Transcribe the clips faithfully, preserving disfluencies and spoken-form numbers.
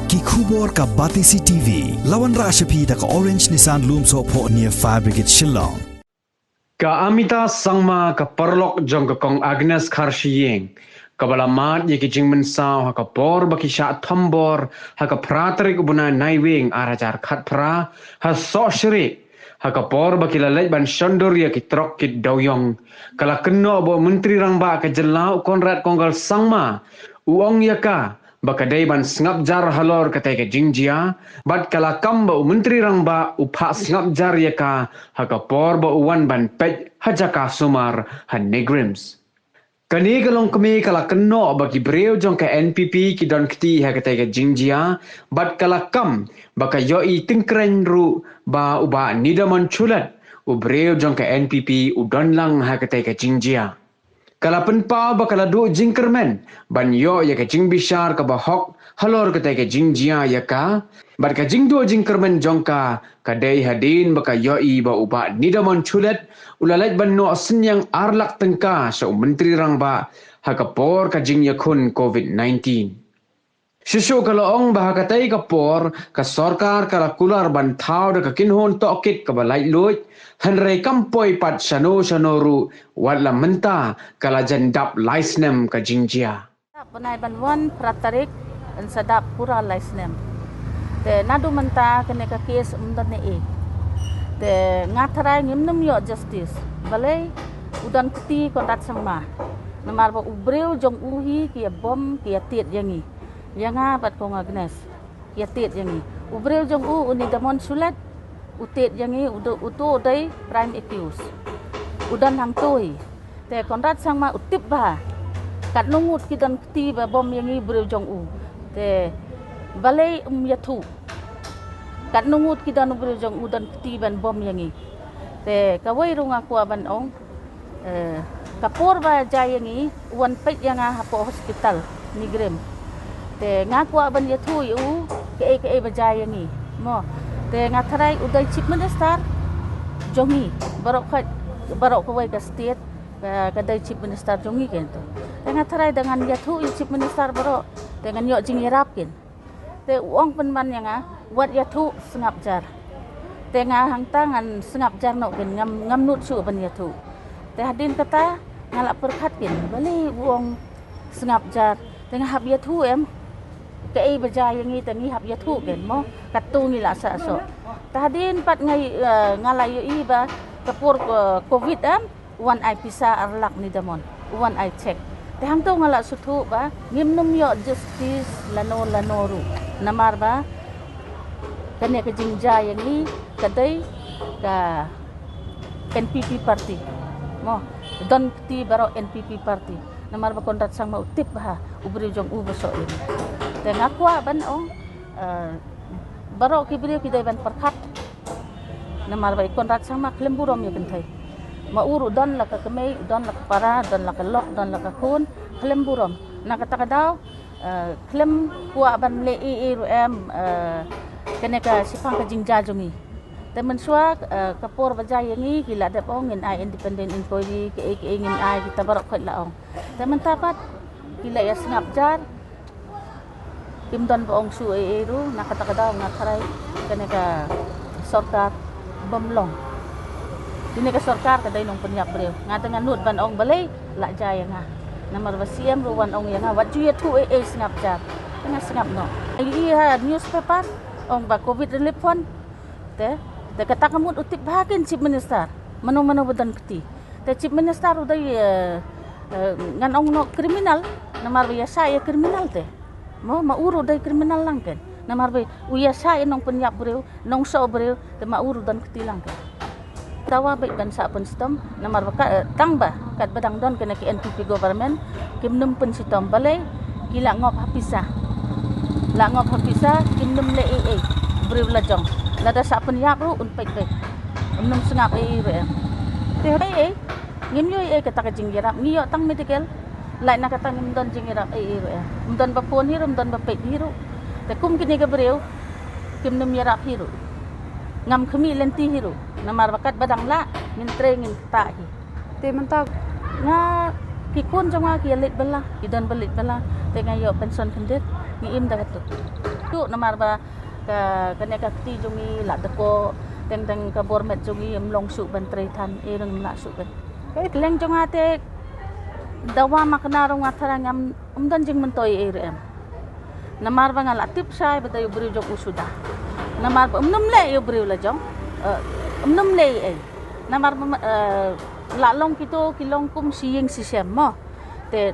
Ki khubor ka Batesi T V. La wanrah sha phi da ka Orange Nissan Lumsohphoh near Fire Brigade Shillong. Ka Amita Sangma, ka paralok jong ka Kong Agnes Kharshiing, kaba la mad ïa ki jingmynsaw ha ka por ba ki shah thombor ha ka phra tarik u bnai Naiwieng ar hajar khatphra ha Sohshrieh, ha ka por ba ki la leit ban shondur ïa ki trok kit dewiong, ka la kynnoh ba u Myntri Rangbah ka jylla u Conrad Kongkal Sangma u ong ïa ka ba ka dei ban sngap jar halor katei ka jingjia, bad ka la kam ba u Myntri Rangbah u phah sngap jar ïa ka ha ka por ba u wan ban peit ha jaka sumar ha NEIGRIHMS. Kane ka longkmie ka la kynnoh ba ki briew jong ka N P P ki don kti ha katei ka jingjia, bad ka la kam ba ka ïohi tyngkreiñ ruh ba u Bah Nidamon Shulet, u briew jong ka N P P, u don lang ha katei ka jingjia. Ka la pynpaw ba ka la duh jingkyrmen ban ïoh ïa ka jingbishar kaba hok halor katei ka jingjia ïa ka, bad ka jingduh jingkyrmen jong ka ka dei hadien ba ka ïohi ba u Bah Nidamon Shulet u la leit ban noh synñiang ar lak tyngka sha u Myntri Rangbah ha ka por ka jingïakhun COVID nineteen. Shuh shuh ka la ong ba ha katei ka por ka sorkar ka la kular ban thaw da ka kynhun tohkit kaba laitluid, hynrei kam poi pat shano shano ruh, wat la mynta ka la jan dap lai snem ka jingjia. Dap bnai ban wan phra tarik, yn sa dap pura lai snem. Te naduh mynta kane ka case ym don ei ei. Te nga tharai ngim nym ïoh justice. Balei? U don kti Conrad Sangma. Namar ba u briew jong u hi ki ïa bom, ki ïa tied ïa ngi. Ïa nga bad Kong Agnes, ïa tied ïa ngi. U briew jong u, u Nidamon Shulet, u tied ïa ngi, u do, u to u dei prime accused. U don hangto hi. Te Conrad Sangma u tip bha katno ngut ki don kti ba bom ïa ngi, briew jong u. Te balei ym ïathuh katno ngut ki don, u briew jong u don kti ban bom ïa ngi. Te kawei ruh nga kwah ban ong, eh, ka por ba jia ïa ngi, u wan peit ïa nga hapoh hospital NEIGRIHMS. Te nga kwah ban ïathuh ïa u kaei kaei ba jia ïa ngi, mo. Te nga tharai u dei Chief Minister jong ngi baroh ka, baroh kawei ka state, ka, ka dei Chief Minister jong ngi kein to. Te nga tharai da ngan ïathuh ïa u Chief Minister baroh, te ngan ïoh jingïarap kein. Te u ong pynban ïa nga, wat ïathuh, sngap jar. Te nga hangta ngan sngap jar noh kein, ngam, ngam nud shuh ban ïathuh. Te hadien kata nga la pyrkhat kein, balei u ong sngap jar? Te nga hap ïathuh em. Kaei ba jia ïa ngi te ngi hap ïathuh kein, mo. Katto ngi la sah soh. Te hadien pat nga, eh, nga la ïohi ba ka por, eh, COVID em, u wan ai pisa ar lak, Nidamon, u wan ai cheque. Te hangto nga la sngewthuh ba ngim nym ïoh justice lano lano ruh. Namar ba kane ka jingjia ïa ngi ka dei ka N P P party, mo. Don kti baroh N P P party. Namar ba Conrad Sangma u tip bha u briew jong u ba soh ïa ngi. Te nga kwah ban ong, eh, baroh ki briew ki dei ban pyrkhat. Namar ba i Conrad Sangma khlem burom ïa kynthei. Ma u ruh don la ka kmie, don la ka para, don la ka lok, don la ka khun, khlem burom. Na kata ka daw, eh, khlem kwah ban leh ei ei ruh em, eh, kane ka shiphang ka jingjia jong ngi. Te mynshuwa, eh, ka por ba jia ïa ngi ki la dep ong ngin ai independent inquiry, kaei kaei ngin ai, kita baroh khoit la ong. Te mynta pat ki la ïa sngap jar. Kim don ba ong shuh ei ei ruh, na kata ka daw nga tharai kane ka sorkar bym long. Kane ka sorkar ka dei nongpynïap briew. Nga te nga nud ban ong balei la jia ïa nga. Namar ba C M ruh wan ong ïa nga, wat ju ïathuh ei ei, sngap jar. Te nga sngap noh. Ïa ha newspaper ong ba COVID relief fund. Te, te kata ka mut u tip bha kein Chief Minister. Mano mano ba don kti. Te Chief Minister u dei, eh, eh, ngan ong noh criminal, namar ba ïa shah ïa criminal te. Mo, ma u ruh u dei criminal lang kein. Namar ba u ïa shah ïa nongpynïap briew, nongsoh briew, te ma u ruh u don kti lang kein. Dawa beit ban shah pynshitom, namar ba ka, eh, tang ba katba dang don kane ka N P P government, kim nym pynshitom, balei ki la ngop ha pisa. La ngop ha pisa, kim nym leh ei ei. Briew la jong. Lada shah pynïap ruh un peit beit. Ym nym sngap ei ei ruh em. Te ei ei, ngim ïoh ei ei kata ka jingïarap, ngi ïoh tang medical. Lait na kata ngim don jingïarap ei ei ruh em. Ym don ba phone hi ruh, ym don ba peit hi ruh. Te kum kine ki briew kim nym ïarap hi ruh. Ngam khmih lynti hi ruh. Namar ba katba dang lah ngin trei, ngin ktah hi. Te mynta nga, ki khun jong nga ki ïa leit bylla, ki don ba leit bylla. Te nga ïoh pension khyndiat. Ngi im da katu. Tu namar ba ka, kane ka kti jong ngi la dako, teng teng ka bor met jong ngi ym long shuh ban trei than, e, ngim lah shuh ban. Ka kylleng jong nga te, dawa ma kane ruh nga tharai ngam, ym don jingmyntoi e ruh em. Namar ba nga la tip shai ba dei u briew jong u suda. Namar ba ym nym leh ïa u briew la jong, eh, ym nym leh ei. Namar ba, eh, la long kito ki long kum shi ïing shi sem mo. Te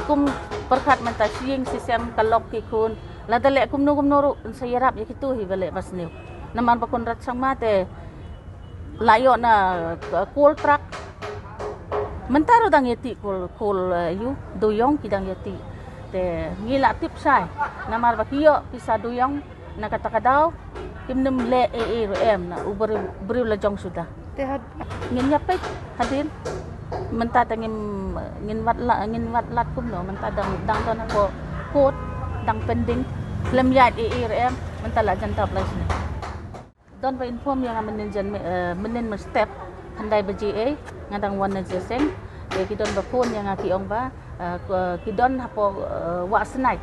kum pyrkhat mynta shi ïing shi sem ka lok ki khun. Lada leh kumno kumno ruh yn sa ïarap ïa kito hi ba leh ba sniew. Namar ba Conrad Sangma te la ïoh na, eh, coal truck. Mynta ruh dang ïa ti coal, coal, eh, ïu, duyong ki dang ïa ti. Te ngi la tip shai. Namar ba ki ïoh pisa duyong na kata ka daw. Kim nym leh ei ei ruh em na u briew, briew la jong suda. Te had ngin ïa peit hadien. Mynta te ngim, ngin wat la, ngin wat lad kumno, mynta dang, dang don hapoh court, dang pending. Khlem ïaid ei ei ruh em, mynta la jan dap lai sne. Don ba inform ïa nga mynnin jan, eh, mynnin mynstep, khyndai baje ei, nga dang wan na Jaiñtia. Te ki don ba phone ïa nga ki ong ba, eh, ki don hapoh, eh, Wah Snai.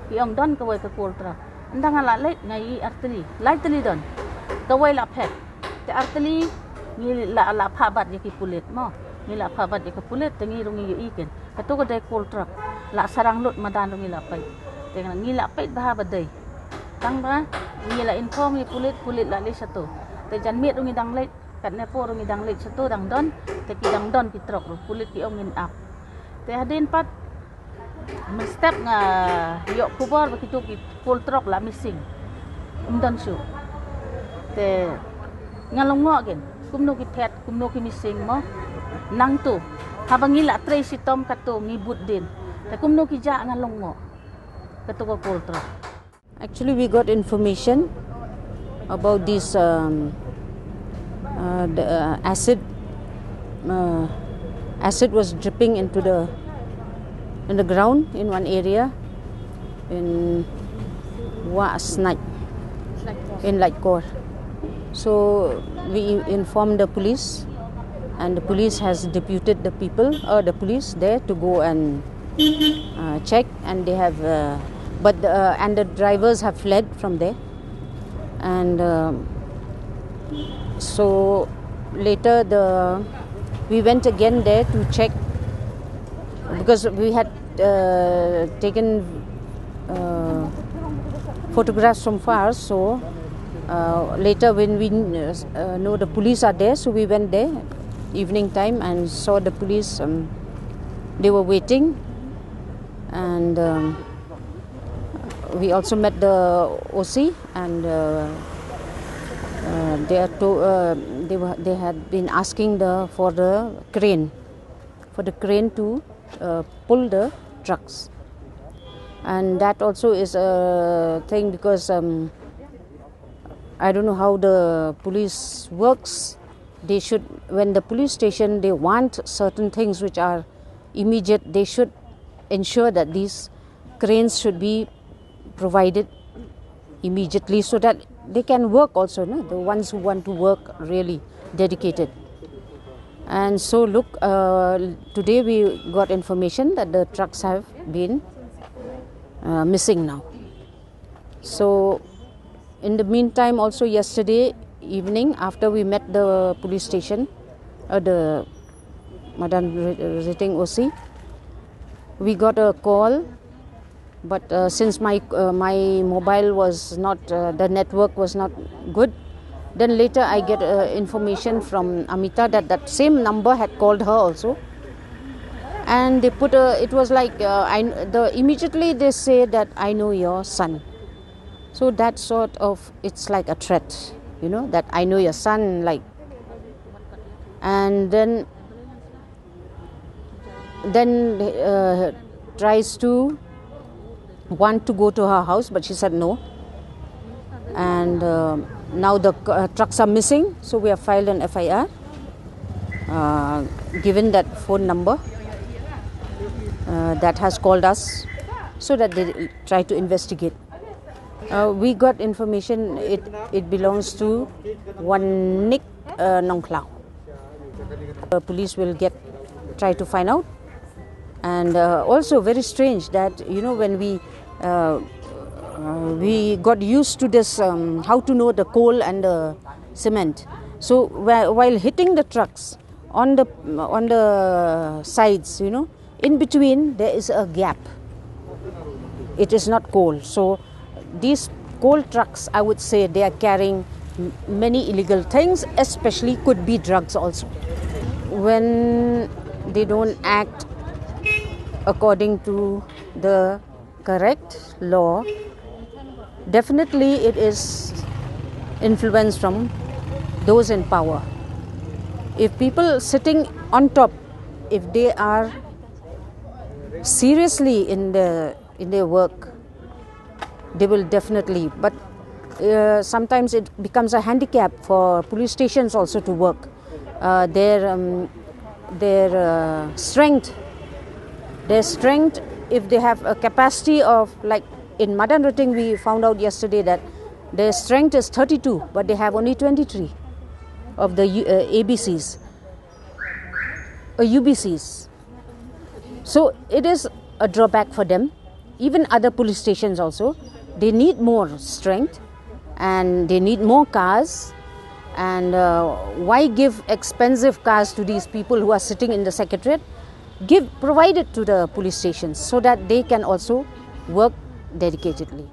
Ki ong don kawei ka coal truck. Ynda nga la leit nga ïohi artylli, lai tylli don. Kawei la phet. Te artylli ngi la, la phah bat ïa ki pulit mo. Ngi la phah bat ïa ki pulit te ngi ruh ngi ïohi ken. Kato ka dei coal truck. La sarang lut madan ruh ngi la peit. Te ngi la peit bha ba dei. Tang ba ngi la inform ïa pulit, pulit la leit shato. Te janmiet ruh ngi dang leit, katne por ruh ngi dang leit shato dang don. Te ki dang don ki truck ruh, pulit ki ong ngin ap. Te hadien pat mynstep nga ïoh khubor ba kito ki coal truck la missing. Ym don shuh. Te nga long ngoh ken, kumno ki phet, kumno ki missing mo. Nangtu haba ngi la trei shitom kato ngi bud dien. Te kumno ki jah nga long ngoh. Kato ka coal truck. Actually, we got information about this, um, uh, the, uh, acid. Uh, acid was dripping into the, in the ground in one area in Wah Snai, in Laitkor. So we informed the police, and the police has deputed the people, uh, the police there to go and, uh, check, and they have, uh, but, uh, and the drivers have fled from there, and, uh, so later the, we went again there to check because we had, uh, taken, uh, photographs from far. So, uh, later when we, uh, know the police are there, so we went there evening time and saw the police. Um, they were waiting, and, um, we also met the O C, and, uh, uh, they are to, uh, they were, they had been asking the, for the crane, for the crane to, uh, pull the trucks. And that also is a thing because, um, I don't know how the police works. They should, when the police station, they want certain things which are immediate, they should ensure that these cranes should be provided immediately so that they can work also, no? The ones who want to work really dedicated. And so, look, uh, today we got information that the trucks have been, uh, missing now. So, in the meantime, also yesterday evening, after we met the police station, uh, the Madam Ri-, Riting O C, we got a call, but, uh, since my, uh, my mobile was not, uh, the network was not good, then later I get, uh, information from Amita that that same number had called her also, and they put a, it was like, uh, I, the, immediately they say that, "I know your son." So that sort of, it's like a threat, you know, that, "I know your son," like, and then, then, uh, tries to want to go to her house, but she said no. And, uh, now the, uh, trucks are missing, so we have filed an F I R, uh, given that phone number, uh, that has called us, so that they try to investigate. Uh, we got information it, it belongs to one Nick, uh, Nongkhlaw. The police will get, try to find out. And, uh, also very strange that, you know, when we Uh, uh, we got used to this, um, how to know the coal and the cement. So whi- while hitting the trucks on the on the sides, you know, in between there is a gap. It is not coal. So these coal trucks, I would say, they are carrying m- many illegal things, especially could be drugs also. When they don't act according to the correct law, definitely it is influence from those in power. If people sitting on top, if they are seriously in the in their work, they will definitely. But uh, sometimes it becomes a handicap for police stations also to work. Uh, their um, their uh, strength, their strength, if they have a capacity of, like, in Madanrting, we found out yesterday that their strength is thirty-two, but they have only twenty-three of the U- uh, A B Cs, uh, U B Cs. So it is a drawback for them. Even other police stations also, they need more strength and they need more cars. And uh, why give expensive cars to these people who are sitting in the secretariat? Give, provide it to the police stations so that they can also work dedicatedly.